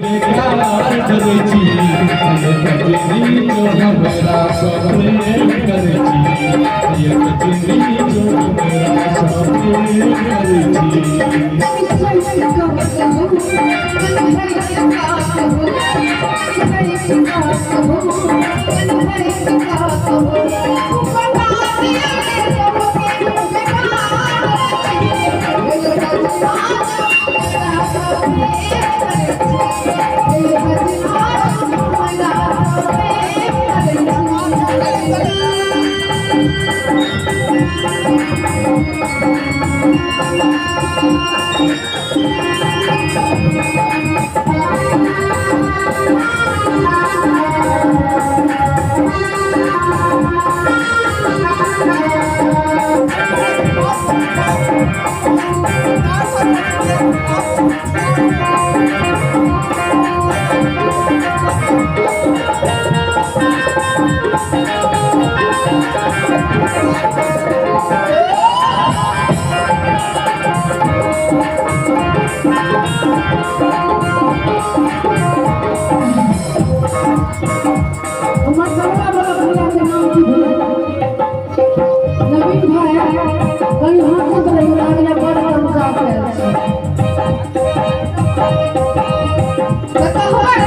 बेकार करै छी, हे सजनी जो हमरा सँ प्रेम करै छी, हे सजनी जो हमरा सँ प्रेम करै छी। हमर सबका बड़ा भैया के नाम की भेलै? नवीन भाई, कनि हाथ से रही लागले, बड़ तमसा कयल छै। तऽ कहबै,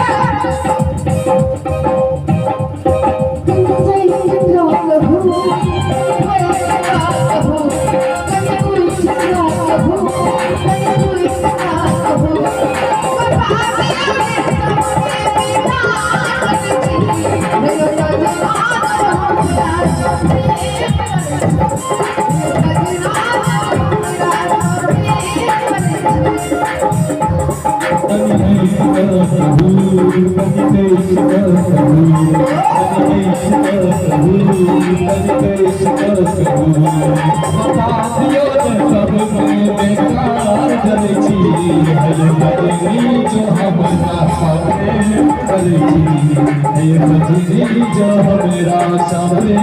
जो हमरा सामने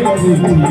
करै छी।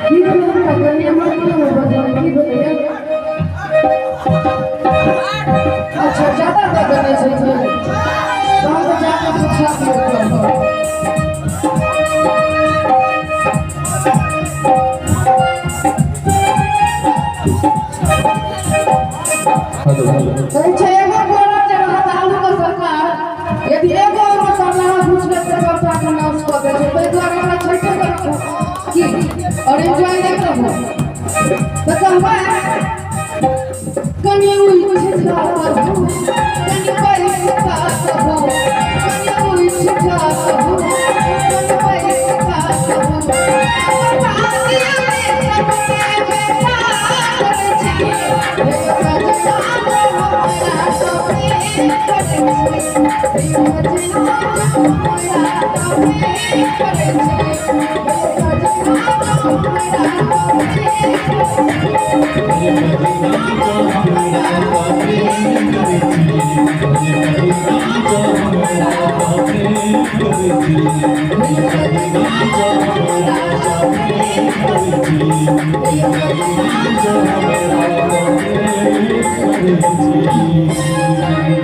की भेलै हमरा कनि हमर कियो नहि बजल, की भेलै? अच्छा, ज्यादा दऽ देने छै, तहन तऽ जाकऽ पुछा दियौ। Hello hello. कहै छै, एगो बोरा जे रहत आलूके सरकार, यदि एगो ओहिमे सरलाहा घुसि गेल तऽ सबटाके नाश कऽ दै छै। ताहि दुआरे हमरा छठिके रखू की आओर एन्जॉय नहि कहू। तऽ कहबै, कनि उठि जा कहू, कनि बैस जा कहू, कनि उठि जा कहू, कनि बैस जा कहू, बता दियौ रे सबके बेकार छी, हे सजना जो हमरा सँ प्रेम करै छी, हे सजना जो हमरा सँ प्रेम करै छी, हे सजना जो हमरा सँ प्रेम करै छी। जो हमरा सँ प्रेम करै छी, जो हमरा सँ प्रेम करै छी, जो हमरा सँ प्रेम करै छी, जो हमरा सँ प्रेम करै छी।